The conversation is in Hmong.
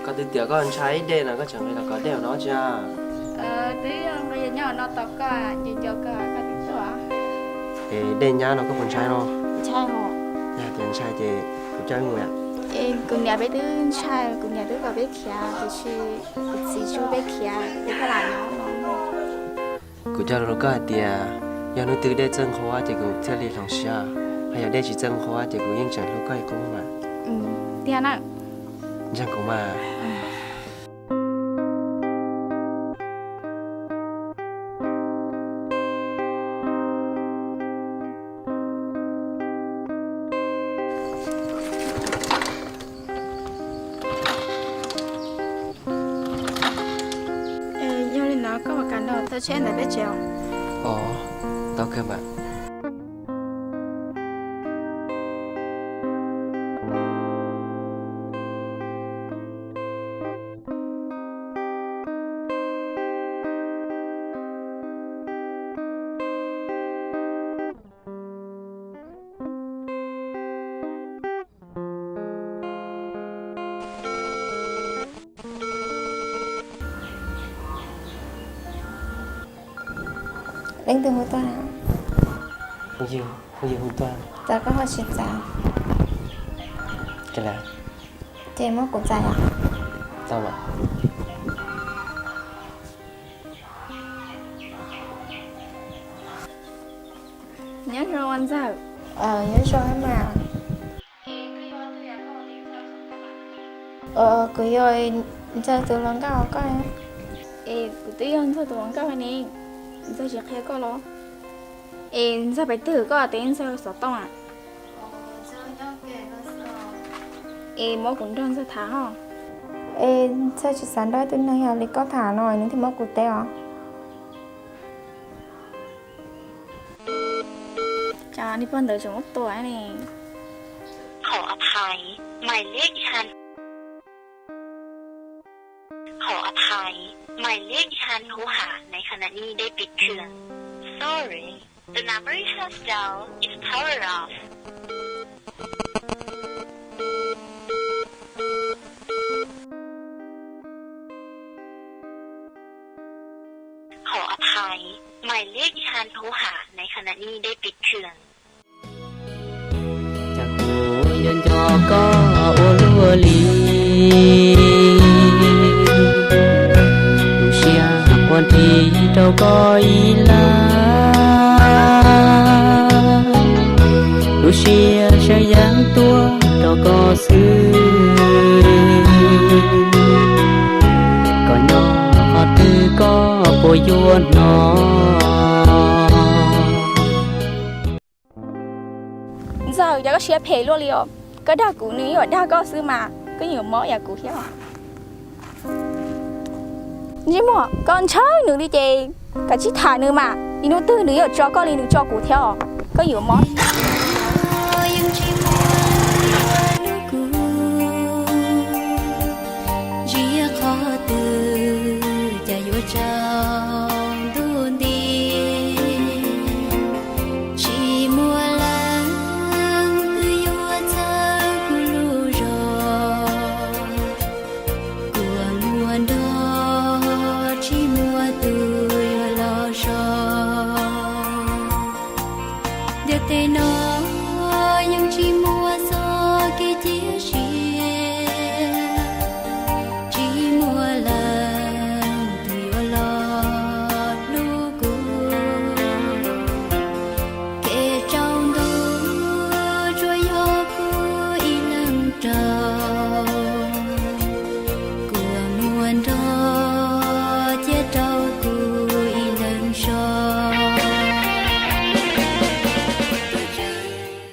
Koj twb tias koj ntshai ib dej no koj tseem nqis los kov dej no tsi? Twb nyob no tos koj, nco nco koj, koj twb tuaj. Es dej nyab no koj puas ntshai no? Ntshai os. Yog tias ntshai ces kuv coj wb mus yom. Kuv niam peb twb ntshai, kuv niam twb kom peb khiav tiam sis kuv txiv tsis pub peb khiav, peb thiaj lam nyob no. Kuv cog lus rau koj hais tias yog hnub twg dej txawj nqhuab ces kuv thiaj li hloov siab, ho yog dej tsis txawj nqhuab ces kuv yeej tseem hlub koj ib qub mas. Tiag na. Ntseeg kuv mas. Yog li no koj puas kam nrog thaw tsheb ntawm peb tsev os? Os, tau kawg mas. Leej twg hu tuaj? Yus, yus hu tuaj. Txawm koj ho tsis txav. Ces muab kuv txais os. Tau mas. Nyob zoo Ntxawg. Nyob zoo mas. Kuv yog Ntxawg tus hluas nkauj koj. Es kuv twb yog Ntxawg tus hluas nkauj ne, Ntxawg tsis qhia koj los? Es Ntxawg pem twg koj tias Ntxawg xov tooj a? Es muab kuv nrog Ntxawg tham ho. Es Ntxawg tsis xav nrog ib tug neeg yog li koj tham no nws thiaj muab kuv teb os. Cas niag pog ntawd tseem muab tua ne? ขออภัย หมายเลขที่ท่าน ขออภัย หมายเลขที่ท่านโทรหาในขณะนี้ได้ปิดเครื่อง Sorry, the number you have dialed is power off. ขออภัย หมายเลขที่ท่านโทรหาในขณะนี้ได้ปิดเครื่อง Cas kuv yuav nco koj ua luaj li. Lub siab quaj nthi rau koj ib lab, lub siab saib yeeb tuaj rau koj xwb. Koj nyob qhov twg koj puas yuav hnov? Ntxawg, cas koj siab phem luaj li os? Koj dag kuv nws yeej yuav dag koj xwb mas, koj yeej yuav mob yam kuv thiab. Ntsej muag, koj ntshaw nws li ces kav tsij tham nws mas, ib hnub twg nws yuav tso koj li nws tso kuv thiab os, koj yuav mob. Ntsia qhov twg cas yuav tsaus ntuj nti, tsis muaj leej twg yuav txhawb kuv lub zog, kua muag nrog tsis muaj tus yuav los so. Ntiaj teb no